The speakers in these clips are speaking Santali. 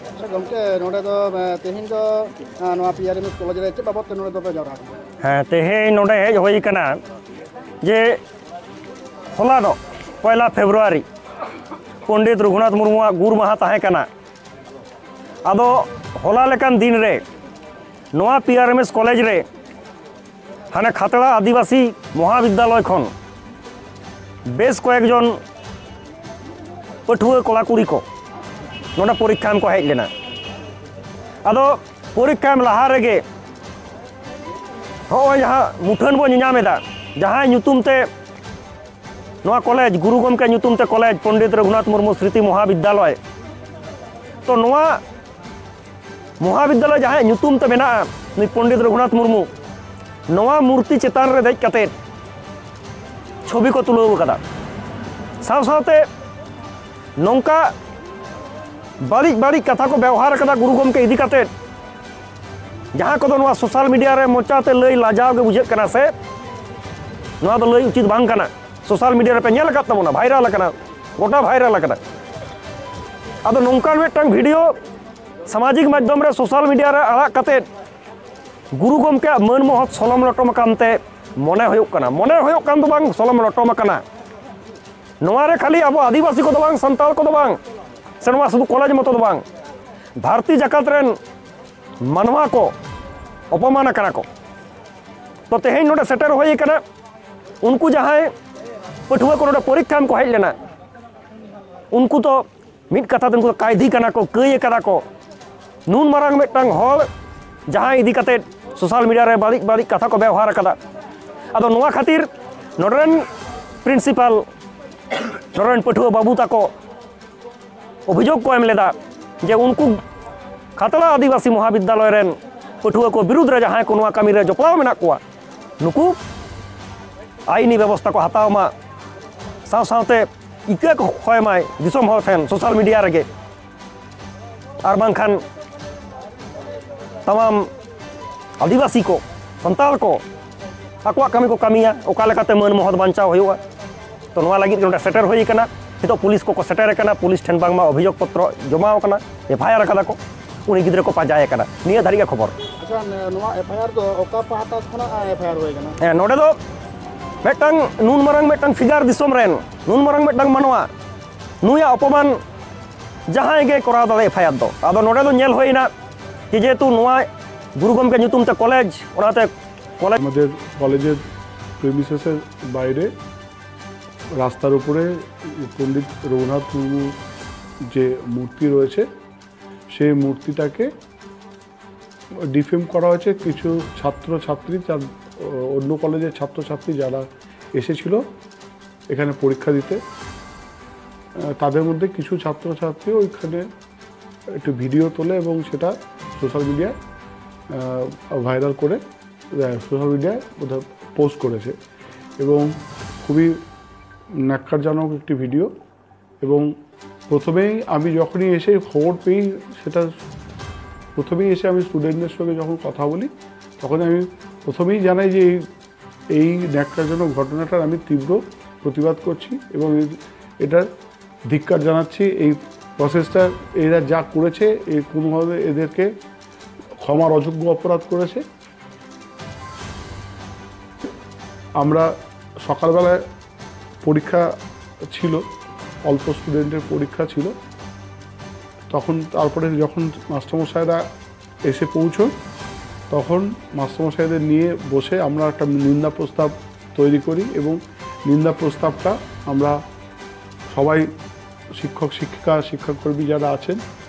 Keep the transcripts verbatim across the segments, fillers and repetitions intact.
ᱟᱪᱪᱷᱟ ᱜᱚᱢᱠᱮ, ᱱᱚᱰᱮ ᱫᱚ, ᱮ, ᱛᱮᱦᱮᱧ ᱫᱚ, ᱮ, ᱱᱚᱣᱟ P R M S college ᱨᱮ ᱪᱮᱫ ᱵᱟᱵᱚᱫ ᱛᱮ ᱱᱚᱰᱮ ᱫᱚᱯᱮ ᱡᱟᱣᱨᱟ ᱟᱠᱟᱱᱟ? ᱦᱮᱸ, ᱛᱮᱦᱮᱧ ᱱᱚᱰᱮ ᱦᱮᱡ ᱦᱩᱭ ᱟᱠᱟᱱᱟ ᱡᱮ ᱦᱚᱞᱟ ᱫᱚ ᱯᱚᱭᱞᱟ ᱯᱷᱮᱵᱽᱨᱩᱣᱟᱨᱤ ᱯᱚᱱᱰᱤᱛ ᱨᱚᱜᱷᱩᱱᱟᱛᱷ ᱢᱩᱨᱢᱩᱣᱟᱜ ᱜᱩᱨ ᱢᱟᱦᱟ ᱛᱟᱦᱮᱸ ᱠᱟᱱᱟ᱾ ᱟᱫᱚ ᱦᱚᱞᱟ ᱞᱮᱠᱟᱱ ᱫᱤᱱ ᱨᱮ ᱱᱚᱣᱟ P R M S college ᱨᱮ ᱦᱟᱱᱮ ᱠᱷᱟᱛᱲᱟ ᱟᱹᱫᱤᱵᱟᱹᱥᱤ ᱢᱚᱦᱟᱵᱤᱫᱽᱫᱟᱞᱚᱭ ᱠᱷᱚᱱ ᱵᱮᱥ ᱠᱚᱭᱮᱠ ᱡᱚᱱ ᱯᱟᱹᱴᱷᱩᱣᱟᱹ ᱠᱚᱲᱟ ᱠᱩᱲᱤ ᱠᱚ ᱱᱚᱰᱮ ᱯᱚᱨᱤᱠᱠᱷᱟ ᱮᱢ ᱠᱚ ᱦᱮᱡ ᱞᱮᱱᱟ᱾ ᱟᱫᱚ ᱯᱚᱨᱤᱠᱠᱷᱟ ᱮᱢ ᱞᱟᱦᱟ ᱨᱮᱜᱮ ᱦᱚᱸᱜᱼᱚᱭ ᱡᱟᱦᱟᱸ ᱢᱩᱴᱷᱟᱹᱱ ᱵᱚᱱ ᱧᱮᱧᱟᱢ ᱮᱫᱟ, ᱡᱟᱦᱟᱸᱭ ᱧᱩᱛᱩᱢ ᱛᱮ ᱱᱚᱣᱟ ᱠᱚᱞᱮᱡᱽ, ᱜᱩᱨᱩ ᱜᱚᱢᱠᱮ ᱧᱩᱛᱩᱢ ᱛᱮ ᱠᱚᱞᱮᱡᱽ, ᱯᱚᱱᱰᱤᱛ ᱨᱚᱜᱷᱩᱱᱟᱛᱷ ᱢᱩᱨᱢᱩ ᱥᱨᱤᱛᱤ ᱢᱚᱦᱟᱵᱤᱫᱽᱫᱟᱞᱚᱭ, ᱛᱚ ᱱᱚᱣᱟ ᱢᱚᱦᱟᱵᱤᱫᱽᱫᱟᱞᱚᱭ ᱡᱟᱦᱟᱸᱭᱟᱜ ᱧᱩᱛᱩᱢ ᱛᱮ ᱢᱮᱱᱟᱜᱼᱟ, ᱱᱩᱭ ᱯᱚᱱᱰᱤᱛ ᱨᱚᱜᱷᱩᱱᱟᱛᱷ ᱢᱩᱨᱢᱩ, ᱱᱚᱣᱟ ᱢᱩᱨᱛᱤ ᱪᱮᱛᱟᱱ ᱨᱮ ᱫᱮᱡ ᱠᱟᱛᱮ ᱪᱷᱚᱵᱤ ᱠᱚ ᱛᱩᱞᱟᱹᱣ ᱟᱠᱟᱫᱟ᱾ ᱥᱟᱶ ᱥᱟᱶᱛᱮ ᱱᱚᱝᱠᱟ ᱵᱟᱹᱲᱤᱡ ᱵᱟᱹᱲᱤᱡ ᱠᱟᱛᱷᱟ ᱠᱚ ᱵᱮᱣᱦᱟᱨ ᱟᱠᱟᱫᱟ ᱜᱩᱨᱩ ᱜᱚᱢᱠᱮ ᱤᱫᱤ ᱠᱟᱛᱮ, ᱡᱟᱦᱟᱸ ᱠᱚᱫᱚ ᱱᱚᱣᱟ ᱥᱳᱥᱟᱞ ᱢᱤᱰᱤᱭᱟ ᱨᱮ ᱢᱚᱪᱟᱛᱮ ᱞᱟᱹᱭ ᱞᱟᱡᱟᱣ ᱜᱮ ᱵᱩᱡᱷᱟᱹᱜ ᱠᱟᱱᱟ ᱥᱮ, ᱱᱚᱣᱟ ᱫᱚ ᱞᱟᱹᱭ ᱩᱪᱤᱛ ᱵᱟᱝ ᱠᱟᱱᱟ᱾ ᱥᱳᱥᱟᱞ ᱢᱤᱰᱤᱭᱟ ᱨᱮᱯᱮ ᱧᱮᱞ ᱟᱠᱟᱫ ᱛᱟᱵᱚᱱᱟ, ᱵᱷᱟᱭᱨᱟᱞ ᱟᱠᱟᱱᱟ, ᱜᱚᱴᱟ ᱵᱷᱟᱭᱨᱟᱞ ᱟᱠᱟᱱᱟ᱾ ᱟᱫᱚ ᱱᱚᱝᱠᱟᱱ ᱢᱤᱫᱴᱟᱝ ᱵᱷᱤᱰᱤᱭᱳ ᱥᱟᱢᱟᱡᱤᱠ ᱢᱟᱫᱽᱫᱷᱚᱢ ᱨᱮ, ᱥᱳᱥᱟᱞ ᱢᱤᱰᱤᱭᱟ ᱨᱮ ᱟᱲᱟᱜ ᱠᱟᱛᱮ ᱜᱩᱨᱩ ᱜᱚᱢᱠᱮᱭᱟᱜ ᱢᱟᱹᱱ ᱢᱚᱦᱚᱛ ᱥᱚᱞᱚᱢ ᱞᱚᱴᱚᱢ ᱟᱠᱟᱱ ᱛᱮ ᱢᱚᱱᱮ ᱦᱩᱭᱩᱜ ᱠᱟᱱᱟ, ᱢᱚᱱᱮ ᱦᱩᱭᱩᱜ ᱠᱟᱱ ᱫᱚ ᱵᱟᱝ, ᱥᱚᱞᱚᱢ ᱞᱚᱴᱚᱢ ᱟᱠᱟᱱᱟ᱾ ᱱᱚᱣᱟ ᱨᱮ ᱠᱷᱟᱹᱞᱤ ᱟᱵᱚ ᱟᱹᱫᱤᱵᱟᱹᱥᱤ ᱠᱚᱫᱚ ᱵᱟᱝ, ᱥᱟᱱᱛᱟᱲ ᱠᱚᱫᱚ ᱵᱟᱝ, ᱥᱮ ᱱᱚᱣᱟ ᱥᱩᱫᱷᱩ ᱠᱚᱞᱮᱡᱽ ᱢᱚᱛᱚ ᱫᱚ ᱵᱟᱝ, ᱫᱷᱟᱹᱨᱛᱤ ᱡᱟᱠᱟᱛ ᱨᱮᱱ ᱢᱟᱱᱣᱟ ᱠᱚ ᱚᱯᱚᱢᱟᱱ ᱟᱠᱟᱱᱟ ᱠᱚ᱾ ᱛᱚ ᱛᱮᱦᱮᱧ ᱱᱚᱰᱮ ᱥᱮᱴᱮᱨ ᱦᱩᱭ ᱟᱠᱟᱱᱟ, ᱩᱱᱠᱩ ᱡᱟᱦᱟᱸᱭ ᱯᱟᱹᱴᱷᱩᱣᱟᱹ ᱠᱚ ᱱᱚᱰᱮ ᱯᱚᱨᱤᱠᱠᱷᱟ ᱮᱢ ᱠᱚ ᱦᱮᱡ ᱞᱮᱱᱟ, ᱩᱱᱠᱩ ᱫᱚ ᱢᱤᱫ ᱠᱟᱛᱷᱟ ᱛᱮ ᱩᱱᱠᱩ ᱫᱚ ᱠᱟᱭᱫᱷᱤ ᱠᱟᱱᱟ ᱠᱚ, ᱠᱟᱹᱭ ᱟᱠᱟᱫᱟ ᱠᱚ᱾ ᱱᱩᱱ ᱢᱟᱨᱟᱝ ᱢᱤᱫᱴᱟᱝ ᱦᱚᱲ ᱡᱟᱦᱟᱸᱭ ᱤᱫᱤ ᱠᱟᱛᱮ ᱥᱳᱥᱟᱞ ᱢᱤᱰᱤᱭᱟ ᱨᱮ ᱵᱟᱹᱲᱤᱡ ᱵᱟᱹᱲᱤᱡ ᱠᱟᱛᱷᱟ ᱠᱚ ᱵᱮᱣᱦᱟᱨ ᱟᱠᱟᱫᱟ᱾ ᱟᱫᱚ ᱱᱚᱣᱟ ᱠᱷᱟᱹᱛᱤᱨ ᱱᱚᱰᱮ ᱨᱮᱱ ᱯᱨᱤᱱᱥᱤᱯᱟᱞ, ᱱᱚᱰᱮ ᱨᱮᱱ ᱯᱟᱹᱴᱷᱩᱣᱟᱹ ᱵᱟᱹᱵᱩ ᱛᱟᱠᱚ ᱚᱵᱷᱤᱡᱳᱜᱽ ᱠᱚ ᱮᱢ ᱞᱮᱫᱟ ᱡᱮ ᱩᱱᱠᱩ ᱠᱷᱟᱛᱲᱟ ᱟᱹᱫᱤᱵᱟᱹᱥᱤ ᱢᱚᱦᱟᱵᱤᱫᱽᱫᱟᱞᱚᱭ ᱨᱮᱱ ᱯᱟᱹᱴᱷᱩᱣᱟᱹ ᱠᱚ ᱵᱤᱨᱩᱫᱽ ᱨᱮ ᱡᱟᱦᱟᱸᱭ ᱠᱚ ᱱᱚᱣᱟ ᱠᱟᱹᱢᱤ ᱨᱮ ᱡᱚᱯᱲᱟᱣ ᱢᱮᱱᱟᱜ ᱠᱚᱣᱟ, ᱱᱩᱠᱩ ᱟᱭᱤᱱᱤ ᱵᱮᱵᱚᱥᱛᱷᱟ ᱠᱚ ᱦᱟᱛᱟᱣ ᱢᱟ, ᱥᱟᱶ ᱥᱟᱶᱛᱮ ᱤᱠᱟᱹ ᱠᱚ ᱠᱷᱚᱭ ᱢᱟᱭ ᱫᱤᱥᱚᱢ ᱦᱚᱲ ᱴᱷᱮᱱ ᱥᱳᱥᱟᱞ ᱢᱤᱰᱤᱭᱟ ᱨᱮᱜᱮ, ᱟᱨ ᱵᱟᱝᱠᱷᱟᱱ ᱛᱟᱢᱟᱢ ᱟᱹᱫᱤᱵᱟᱹᱥᱤ ᱠᱚ, ᱥᱟᱱᱛᱟᱲ ᱠᱚ ᱟᱠᱚᱣᱟᱜ ᱠᱟᱹᱢᱤ ᱠᱚ ᱠᱟᱹᱢᱤᱭᱟ, ᱚᱠᱟ ᱞᱮᱠᱟᱛᱮ ᱢᱟᱹᱱ ᱢᱚᱦᱚᱛ ᱵᱟᱧᱪᱟᱣ ᱦᱩᱭᱩᱜᱼᱟ᱾ ᱛᱚ, ᱱᱚᱣᱟ ᱞᱟᱹᱜᱤᱫ ᱜᱮ ᱱᱚᱰᱮ ᱥᱮᱴᱮᱨ ᱦᱩᱭ ᱟᱠᱟᱱᱟ᱾ ᱱᱤᱛᱚᱜ ᱯᱩᱞᱤᱥ ᱠᱚᱠᱚ ᱥᱮᱴᱮᱨ ᱟᱠᱟᱱᱟ, ᱯᱩᱞᱤᱥ ᱴᱷᱮᱱ ᱵᱟᱝᱢᱟ ᱚᱵᱷᱤᱡᱳᱜᱽ ᱯᱚᱛᱨᱚ ᱡᱚᱢᱟᱣ ᱟᱠᱟᱱᱟ, ᱮᱯᱷ ᱟᱭ ᱟᱨ ᱟᱠᱟᱫᱟ ᱠᱚ, ᱩᱱᱤ ᱜᱤᱫᱽᱨᱟᱹ ᱠᱚ ᱯᱟᱸᱡᱟᱭᱮ ᱠᱟᱱᱟ᱾ ᱱᱤᱭᱟᱹ ᱫᱷᱟᱹᱨᱤᱡ ᱜᱮ ᱠᱷᱚᱵᱚᱨ᱾ ᱟᱪᱪᱷᱟ, ᱱᱚᱣᱟ ᱮᱯᱷ ᱟᱭ ᱟᱨ ᱫᱚ ᱚᱠᱟ ᱯᱟᱦᱴᱟ ᱠᱷᱚᱱᱟᱜ ᱮᱯᱷ ᱟᱭ ᱟᱨ ᱦᱩᱭ ᱟᱠᱟᱱᱟ? ᱦᱮᱸ, ᱱᱚᱰᱮ ᱫᱚ ᱢᱤᱫᱴᱟᱝ ᱱᱩᱱ ᱢᱟᱨᱟᱝ ᱢᱤᱫᱴᱟᱝ ᱯᱷᱤᱜᱟᱨ, ᱫᱤᱥᱚᱢ ᱨᱮᱱ ᱱᱩᱱ ᱢᱟᱨᱟᱝ ᱢᱤᱫᱴᱟᱝ ᱢᱟᱱᱣᱟ, ᱱᱩᱭᱟᱜ ᱚᱯᱚᱢᱟᱱ ᱡᱟᱦᱟᱸᱭ ᱜᱮ ᱠᱚᱨᱟᱣ ᱫᱟᱲᱮ ᱮᱯᱷ ᱟᱭ ᱟᱨ ᱫᱚ᱾ ᱟᱫᱚ ᱱᱚᱰᱮ ᱫᱚ ᱧᱮᱞ ᱦᱩᱭᱱᱟ ᱡᱮ ᱡᱮᱦᱮᱛᱩ ᱱᱚᱣᱟ ᱜᱩᱨᱩ ᱜᱚᱢᱠᱮ ᱧᱩᱛᱩᱢ ᱛᱮ ᱠᱚᱞᱮᱡᱽ, ᱚᱱᱟᱛᱮ ᱠᱚᱞᱮᱡᱽ আমাদের কলেজের প্রিমিসেসের বাইরে রাস্তার উপরে পণ্ডিত রঘুনাথ মুর্মুর যে মূর্তি রয়েছে, সেই মূর্তিটাকে ডিফেম করা হয়েছে। কিছু ছাত্রছাত্রী, তার অন্য কলেজের ছাত্রছাত্রী যারা এসেছিল এখানে পরীক্ষা দিতে, আহ, তাদের মধ্যে কিছু ছাত্রছাত্রী ওইখানে একটি ভিডিও তোলে এবং সেটা সোশ্যাল মিডিয়ায় ভাইরাল করে সোশ্যাল মিডিয়ায় বোধহয় পোস্ট করেছে। এবং খুবই ন্যাক্কারজনক একটি ভিডিও। এবং প্রথমেই আমি যখনই এসে খবর পেয়ে, সেটা প্রথমেই এসে আমি স্টুডেন্টদের সঙ্গে যখন কথা বলি, তখন আমি প্রথমেই জানাই যে এই এই ন্যাক্কারজনক ঘটনাটার আমি তীব্র প্রতিবাদ করছি এবং এর- এটার ধিক্কার জানাচ্ছি। এই প্রসেসটা এরা যা করেছে, এ কোনোভাবে এদেরকে ক্ষমার অযোগ্য অপরাধ করেছে। আমরা সকালবেলায় পরীক্ষা ছিল, অল্প স্টুডেন্টের পরীক্ষা ছিল। তখন তারপরে যখন মাস্টারমশাইরা এসে পৌঁছন, তখন মাস্টারমশাইদের নিয়ে বসে আমরা একটা নিন্দা প্রস্তাব তৈরি করি এবং নিন্দা প্রস্তাবটা আমরা সবাই, শিক্ষক শিক্ষিকা, শিক্ষাকর্মী যারা আছেন,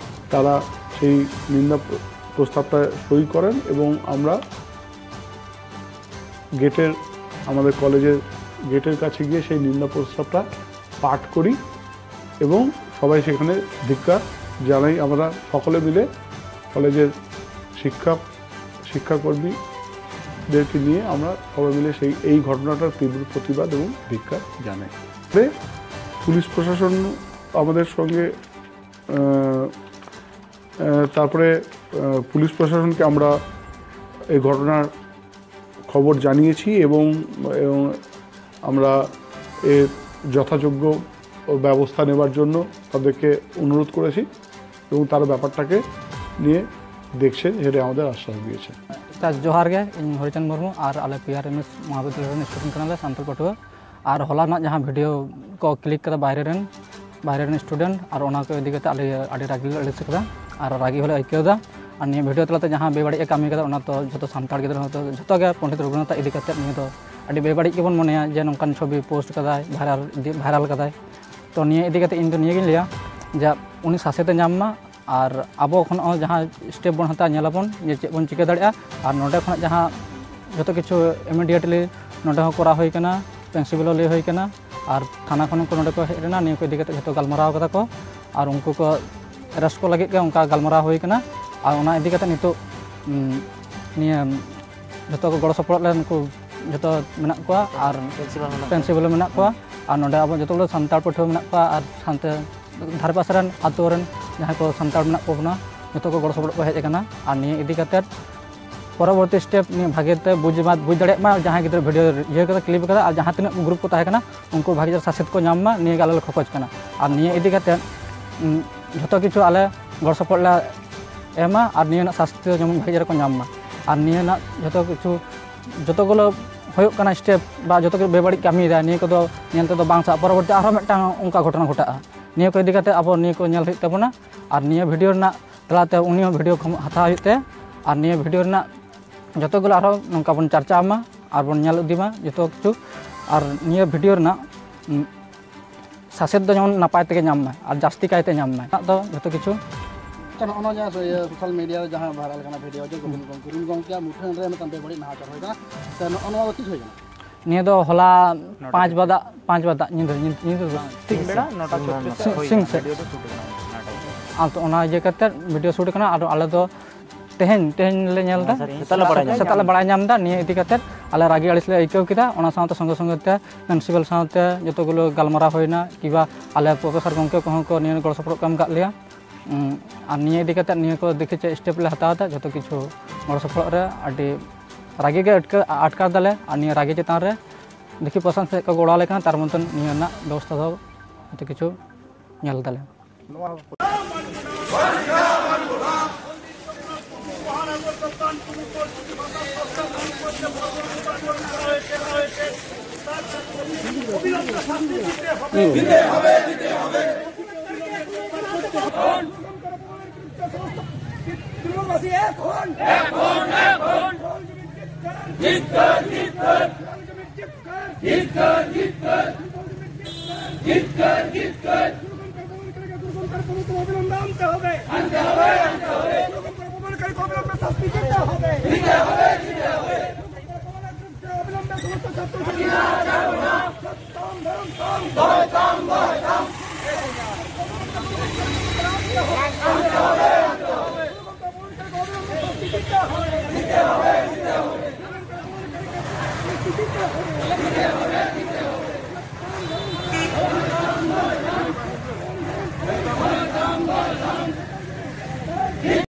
তারা সেই নিন্দা প্র- প্রস্তাবটা সই করেন এবং আমরা গেটের, আমাদের কলেজের গেটের কাছে গিয়ে সেই নিন্দা প্রস্তাবটা পাঠ করি এবং সবাই সেখানে ধিক্কার জানাই। আমরা সকলে মিলে কলেজের শিক্ষক শিক্ষাকর্মীদেরকে নিয়ে আমরা সবাই মিলে সেই এই ঘটনাটার তীব্র প্রতিবাদ এবং ধিক্কার জানাই। তারপরে পুলিশ প্রশাসন আমাদের সঙ্গে আহ, আহ, তারপরে আহ, পুলিশ প্রশাসনকে আমরা এই ঘটনার খবর জানিয়েছি এবং এবং আমরা এর যথাযোগ্য ব্যবস্থা নেবার জন্য তাদেরকে অনুরোধ করেছি এবং তারা ব্যাপারটাকে নিয়ে দেখছেন, সেটা আমাদের আশ্বাস দিয়েছে। ᱟᱪᱪᱷᱟ, ᱡᱚᱦᱟᱨ ᱜᱮ, ᱤᱧ ᱦᱚᱨᱤᱪᱟᱸᱫᱽ ᱢᱩᱨᱢᱩ ᱟᱨ ᱟᱞᱮ ᱯᱤ ᱟᱨ ᱮᱢ ᱮᱥ ᱢᱚᱦᱟᱵᱤᱫᱽᱭᱟᱞᱚᱭ ᱨᱮᱱ ᱥᱴᱩᱰᱮᱱᱴ ᱠᱟᱱᱟᱞᱮ ᱥᱟᱱᱛᱟᱲ ᱯᱟᱹᱴᱷᱩᱣᱟᱹ᱾ ᱟᱨ ᱦᱚᱞᱟ ᱨᱮᱱᱟᱜ ᱡᱟᱦᱟᱸ ᱵᱷᱤᱰᱤᱭᱳ ᱠᱚ ᱠᱞᱤᱠ ᱠᱟᱫᱟ ᱵᱟᱭᱨᱮ ᱨᱮᱱ ᱵᱟᱭᱨᱮ ᱨᱮᱱ ᱥᱴᱩᱰᱮᱱᱴ, ᱟᱨ ᱚᱱᱟ ᱠᱚ ᱤᱫᱤ ᱠᱟᱛᱮ ᱟᱞᱮ ᱟᱹᱰᱤ ᱨᱟᱹᱜᱤ ᱞᱮ ᱟᱹᱲᱤᱥ ᱠᱟᱫᱟ ᱟᱨ ᱨᱟᱹᱜᱤ ᱦᱚᱸᱞᱮ ᱟᱹᱭᱠᱟᱹᱣ ᱮᱫᱟ᱾ ᱟᱨ ᱱᱤᱭᱟᱹ ᱵᱷᱤᱰᱤᱭᱳ ᱛᱟᱞᱟᱛᱮ ᱡᱟᱦᱟᱸ ᱵᱮᱵᱟᱹᱲᱤᱡ ᱮ ᱠᱟᱹᱢᱤ ᱠᱟᱫᱟ, ᱚᱱᱟ ᱛᱚ ᱡᱚᱛᱚ ᱥᱟᱱᱛᱟᱲ ᱜᱤᱫᱽᱨᱟᱹ ᱦᱚᱸ ᱛᱚ ᱡᱚᱛᱚ ᱜᱮ ᱯᱚᱱᱰᱤᱛ ᱨᱚᱜᱷᱩᱱᱟᱛᱷ ᱤᱫᱤ ᱠᱟᱛᱮ ᱱᱤᱭᱟᱹ ᱫᱚ ᱟᱹᱰᱤ ᱵᱮᱵᱟᱹᱲᱤᱡ ᱜᱮᱵᱚᱱ ᱢᱚᱱᱮᱭᱟ ᱡᱮ ᱱᱚᱝᱠᱟᱱ ᱪᱷᱚᱵᱤ ᱯᱳᱥᱴ ᱠᱟᱫᱟᱭ, ᱵᱷᱟᱭᱨᱟᱞ ᱤᱫᱤ ᱵᱷᱟᱭᱨᱟᱞ ᱠᱟᱫᱟᱭ᱾ ᱛᱚ ᱱᱤᱭᱟᱹ ᱤᱫᱤ ᱠᱟᱛᱮ ᱤᱧ ᱫᱚ ᱱᱤᱭᱟᱹᱜᱤᱧ ᱞᱟᱹᱭᱟ ᱡᱮ ᱩᱱᱤ ᱥᱟᱥᱮᱛ ᱮ ᱧᱟᱢ ᱢᱟ, ᱟᱨ ᱟᱵᱚ ᱠᱷᱚᱱ ᱦᱚᱸ ᱡᱟᱦᱟᱸ ᱥᱴᱮᱯ ᱵᱚᱱ ᱦᱟᱛᱟᱣᱟ, ᱧᱮᱞ ᱟᱵᱚᱱ ᱡᱮ ᱪᱮᱫ ᱵᱚᱱ ᱪᱤᱠᱟᱹ ᱫᱟᱲᱮᱭᱟᱜᱼᱟ᱾ ᱟᱨ ᱱᱚᱰᱮ ᱠᱷᱚᱱᱟᱜ ᱡᱟᱦᱟᱸ ᱡᱚᱛᱚ ᱠᱤᱪᱷᱩ ᱤᱢᱤᱰᱤᱭᱮᱴᱞᱤ ᱱᱚᱰᱮ ᱦᱚᱸ ᱠᱚᱨᱟᱣ ᱦᱩᱭ ᱠᱟᱱᱟ, ᱯᱨᱤᱱᱥᱤᱯᱟᱞ ᱦᱚᱸ ᱞᱟᱹᱭ ᱦᱩᱭ ᱠᱟᱱᱟ, ᱟᱨ ᱛᱷᱟᱱᱟ ᱠᱷᱚᱱ ᱦᱚᱸ ᱱᱚᱰᱮ ᱠᱚ ᱦᱮᱡ ᱞᱮᱱᱟ, ᱱᱤᱭᱟᱹ ᱠᱚ ᱤᱫᱤ ᱠᱟᱛᱮ ᱡᱚᱛᱚ ᱜᱟᱞᱢᱟᱨᱟᱣ ᱠᱟᱫᱟ ᱠᱚ᱾ ᱟᱨ ᱩᱱᱠᱩ ᱠᱚ ᱮᱨᱮᱥᱴ ᱠᱚ ᱞᱟᱹᱜᱤᱫ ᱜᱮ ᱚᱱᱠᱟ ᱜᱟᱞᱢᱟᱨᱟᱣ ᱦᱩᱭ ᱠᱟᱱᱟ᱾ ᱟᱨ ᱚᱱᱟ ᱤᱫᱤ ᱠᱟᱛᱮ ᱱᱤᱛᱚᱜ ᱩᱸ, ᱱᱤᱭᱟᱹ ᱡᱚᱛᱚ ᱠᱚ ᱜᱚᱲᱚ ᱥᱚᱯᱚᱦᱚᱫ ᱞᱮ ᱱᱩᱠᱩ ᱡᱚᱛᱚ ᱢᱮᱱᱟᱜ ᱠᱚᱣᱟ ᱟᱨ ᱯᱨᱤᱱᱥᱤᱯᱟᱞ ᱢᱮᱱᱟᱜ ᱯᱨᱤᱱᱥᱤᱯᱟᱞ ᱢᱮᱱᱟᱜ ᱠᱚᱣᱟ᱾ ᱟᱨ ᱱᱚᱰᱮ ᱟᱵᱚ ᱡᱚᱛᱚ ᱜᱩᱞᱳ ᱥᱟᱱᱛᱟᱲ ᱯᱟᱹᱴᱷᱩᱣᱟᱹ ᱢᱮᱱᱟᱜ ᱠᱚᱣᱟ ᱟᱨ ᱥᱟᱶᱛᱮ ᱫᱷᱟᱨᱮ ᱯᱟᱥᱮ ᱨᱮᱱ ᱟᱹᱛᱩ ᱨᱮᱱ ᱡᱟᱦᱟᱸᱭ ᱠᱚ ᱥᱟᱱᱛᱟᱲ ᱢᱮᱱᱟᱜ ᱠᱚ ᱵᱚᱱᱟ, ᱡᱚᱛᱚ ᱠᱚ ᱜᱚᱲᱚ ᱥᱚᱯᱚᱦᱚᱫ ᱠᱚ ᱦᱮᱡ ᱟᱠᱟᱱᱟ᱾ ᱟᱨ ᱱᱤᱭᱟᱹ ᱤᱫᱤ ᱠᱟᱛᱮᱫ ᱯᱚᱨᱚᱵᱚᱨᱛᱤ ᱥᱴᱮᱯ ᱱᱤᱭᱟᱹ ᱵᱷᱟᱜᱮ ᱛᱮ ᱵᱩᱡᱽ ᱢᱟ ᱵᱩᱡᱽ ᱫᱟᱲᱮᱭᱟᱜ ᱢᱟ ᱡᱟᱦᱟᱸᱭ ᱜᱤᱫᱽᱨᱟᱹ ᱵᱷᱤᱰᱤᱭᱳ ᱤᱭᱟᱹ ᱠᱟᱫᱟ, ᱠᱞᱤᱯ ᱠᱟᱫᱟ, ᱟᱨ ᱡᱟᱦᱟᱸ ᱛᱤᱱᱟᱹᱜ ᱜᱨᱩᱯ ᱠᱚ ᱛᱟᱦᱮᱸ ᱠᱟᱱᱟ ᱩᱱᱠᱩ ᱵᱷᱟᱜᱮ ᱪᱮᱦᱨᱟ ᱥᱟᱥᱮᱛ ᱠᱚ ᱧᱟᱢ ᱢᱟ, ᱱᱤᱭᱟᱹ ᱜᱮ ᱟᱞᱮ ᱞᱮ ᱠᱷᱚᱠᱚᱡ ᱠᱟᱱᱟ᱾ ᱟᱨ ᱱᱤᱭᱟᱹ ᱤᱫᱤ ᱠᱟᱛᱮᱫ ᱩᱸ, ᱡᱷᱚᱛᱚ ᱠᱤᱪᱷᱩ ᱟᱞᱮ ᱜᱚᱲᱚ ᱥᱚᱯᱚᱦᱚᱫ ᱞᱮ ᱮᱢᱟ ᱟᱨ ᱱᱤᱭᱟᱹ ᱨᱮᱱᱟᱜ ᱥᱟᱥᱛᱤ ᱫᱚ ᱡᱮᱢᱚᱱ ᱵᱷᱟᱜᱮ ᱪᱮᱦᱨᱟ ᱠᱚ ᱧᱟᱢ ᱢᱟ᱾ ᱟᱨ ᱱᱤᱭᱟᱹ ᱨᱮᱱᱟᱜ ᱡᱷᱚᱛᱚ ᱠᱤᱪᱷᱩ ᱡᱚᱛᱚ ᱜᱩᱞᱳ ᱦᱩᱭᱩᱜ ᱠᱟᱱᱟ ᱥᱴᱮᱯ ᱵᱟ ᱡᱚᱛᱚ ᱠᱤᱪᱷᱩ ᱵᱮᱵᱟᱹᱲᱤᱡ ᱠᱟᱹᱢᱤᱭᱮᱫᱟ, ᱱᱤᱭᱟᱹ ᱠᱚᱫᱚ ᱧᱮᱞ ᱛᱮᱫᱚ ᱵᱟᱝ ᱥᱟᱵ, ᱯᱚᱨᱚᱵᱚᱨᱛᱤ ᱟᱨᱦᱚᱸ ᱢᱤᱫᱴᱟᱝ ᱚᱱᱠᱟ ᱜᱷᱚᱴᱚᱱᱟ ᱜᱷᱚᱴᱟᱜᱼᱟ᱾ ᱱᱤᱭᱟᱹ ᱠᱚ ᱤᱫᱤ ᱠᱟᱛᱮ ᱟᱵᱚ ᱱᱤᱭᱟᱹ ᱠᱚ ᱧᱮᱞ ᱦᱩᱭᱩᱜ ᱛᱟᱵᱚᱱᱟ᱾ ᱟᱨ ᱱᱤᱭᱟᱹ ᱵᱷᱤᱰᱤᱭᱳ ᱨᱮᱱᱟᱜ ᱛᱟᱞᱟᱛᱮ ᱩᱱᱤ ᱦᱚᱸ ᱵᱷᱤᱰᱤᱭᱳ ᱠᱷᱚᱢ- ᱦᱟᱛᱟᱣ ᱦᱩᱭᱩᱜ ᱛᱟᱭᱟ᱾ ᱟᱨ ᱱᱤᱭᱟᱹ ᱵᱷᱤᱰᱤᱭᱳ ᱨᱮᱱᱟᱜ ᱡᱚᱛᱚ ᱜᱩᱞᱳ ᱟᱨᱦᱚᱸ ᱱᱚᱝᱠᱟ ᱵᱚᱱ ᱪᱟᱨᱪᱟᱣ ᱢᱟ ᱟᱨ ᱵᱚᱱ ᱧᱮᱞ ᱤᱫᱤ ᱢᱟ ᱡᱚᱛᱚ ᱠᱤᱪᱷᱩ᱾ ᱟᱨ ᱱᱤᱭᱟᱹ ᱵᱷᱤᱰᱤᱭᱳ ᱨᱮᱱᱟᱜ ᱩᱸ, ᱥᱟᱥᱮᱛ ᱫᱚ ᱡᱮᱢᱚᱱ ᱱᱟᱯᱟᱭ ᱛᱮᱜᱮ ᱧᱟᱢ ᱢᱟᱭ ᱟᱨ ᱡᱟᱹᱥᱛᱤ ᱠᱟᱭᱛᱮ ᱧᱟᱢ ᱢᱟᱭ᱾ ᱚᱱᱟ ᱫᱚ ᱡᱚᱛᱚ ᱠᱤᱪᱷᱩ ᱟᱪᱪᱷᱟ, ᱱᱚᱜᱼᱚ ᱱᱚᱣᱟ ᱡᱟᱦᱟᱸ ᱤᱭᱟᱹ ᱥᱳᱥᱟᱞ ᱢᱤᱰᱤᱭᱟ ᱨᱮ ᱡᱟᱦᱟᱸ ᱵᱷᱟᱭᱨᱟᱞ ᱠᱟᱱᱟ ᱵᱷᱤᱰᱤᱭᱳ ᱡᱮ ᱜᱳᱵᱤᱱ ᱜᱚᱝᱠᱮ, ᱜᱳᱵᱤᱱ ᱜᱚᱝᱠᱮᱭᱟᱜ ᱢᱩᱴᱷᱟᱹᱱ ᱨᱮ ᱢᱤᱫᱴᱟᱝ ᱵᱮᱵᱟᱹᱲᱤᱡ ᱱᱟᱦᱟᱪᱟᱨ ᱦᱩᱭ ᱠᱟᱱᱟ, ᱛᱚ ᱱᱚᱜᱼᱚ ᱱᱚᱣᱟ ᱫᱚ ᱛᱤᱥ ᱦᱩᱭ ᱠᱟᱱᱟ? ᱱᱤᱭᱟᱹ ᱫᱚ ᱦᱚᱞᱟ ᱯᱟᱸᱪ ᱵᱟᱫᱟ ᱯᱟᱸᱪ ᱵᱟᱫᱟ ᱧᱤᱫᱟᱹ ᱧᱤᱫᱟᱹ ᱧᱤᱫᱟᱹ ᱫᱚ ᱵᱟᱝ, ᱥᱤᱧ ᱵᱮᱲᱟ ᱱᱚᱴᱟ ᱪᱚᱞᱞᱤᱥ ᱥᱮᱫ ᱦᱩᱭ ᱥᱤᱧ ᱠᱟᱱᱟ, ᱥᱮᱫ᱾ ᱵᱷᱤᱰᱤᱭᱳ ᱫᱚ ᱥᱩᱴ ᱠᱟᱱᱟ ᱚᱱᱟ ᱴᱟᱭᱤᱢ ᱨᱮ᱾ ᱟᱨ ᱛᱚ ᱚᱱᱟ ᱤᱭᱟᱹ ᱠᱟᱛᱮ ᱵᱷᱤᱰᱤᱭᱳ ᱥᱩᱴ ᱠᱟᱱᱟ᱾ ᱟᱨ ᱟᱞᱮ ᱫᱚ ᱛᱮᱦᱮᱧ ᱛᱮᱦᱮᱧ ᱞᱮ ᱧᱮᱞ ᱮᱫᱟ, ᱥᱮᱛᱟᱜ ᱞᱮ ᱵᱟᱲᱟᱭ ᱧᱟᱢ ᱥᱮᱛᱟᱜ ᱞᱮ ᱵᱟᱲᱟᱭ ᱧᱟᱢ ᱮᱫᱟ᱾ ᱱᱤᱭᱟᱹ ᱤᱫᱤ ᱠᱟᱛᱮ ᱟᱞᱮ ᱨᱟᱹᱜᱤ ᱟᱹᱲᱤᱥ ᱞᱮ ᱟᱹᱭᱠᱟᱹᱣ ᱠᱮᱫᱟ᱾ ᱚᱱᱟ ᱥᱟᱶᱛᱮ ᱥᱚᱸᱜᱮ ᱥᱚᱸᱜᱮ ᱛᱮ ᱯᱨᱤᱱᱥᱤᱯᱟᱞ ᱥᱟᱶᱛᱮ ᱡᱚᱛᱚ ᱜᱩᱞᱳ ᱜᱟᱞᱢᱟᱨᱟᱣ ᱦᱩᱭᱱᱟ, ᱠᱤᱵᱟ ᱟᱞᱮ ᱯᱨᱚᱯᱷᱮᱥᱚᱨ ᱜᱚᱢᱠᱮ ᱠᱚᱦᱚᱸ ᱠᱚ ᱱᱤᱭᱟᱹ ᱜᱚᱲᱚ ᱥᱚᱯᱚᱦᱚᱫ ᱠᱚ ᱮᱢ ᱠᱟᱜ ᱞᱮᱭᱟ᱾ ᱩᱸ, ᱟᱨ ᱱᱤᱭᱟᱹ ᱤᱫᱤ ᱠᱟᱛᱮ ᱱᱤᱭᱟᱹ ᱠᱚ ᱫᱮᱠᱷᱤ ᱪᱮᱫ ᱥᱴᱮᱯ ᱞᱮ ᱦᱟᱛᱟᱣ ᱮᱫᱟ, ᱡᱷᱚᱛᱚ ᱠᱤᱪᱷᱩ ᱜᱚᱲᱚ ᱥᱚᱯᱚᱦᱚᱫ ᱨᱮ ᱟᱹᱰᱤ ᱨᱟᱹᱜᱤ ᱜᱮ ᱟᱴᱠᱟᱨ, ᱟᱴᱠᱟᱨ ᱫᱟᱞᱮ᱾ ᱟᱨ ᱱᱤᱭᱟᱹ ᱨᱟᱹᱜᱤ ᱪᱮᱛᱟᱱ ᱨᱮ ᱫᱮᱠᱷᱤ ᱯᱨᱚᱥᱟᱥᱚᱱ ᱥᱮᱫ ᱠᱚ ᱜᱚᱲᱚ ᱟᱞᱮ ᱠᱷᱟᱱ ᱛᱟᱨ ᱢᱚᱛᱚᱱ ᱱᱤᱭᱟᱹ ᱨᱮᱱᱟᱜ ᱵᱮᱵᱚᱥᱛᱷᱟ ᱫᱚ ᱡᱷᱚᱛᱚ ᱠᱤᱪᱷᱩ ᱧᱮᱞ ᱫᱟᱞᱮ᱾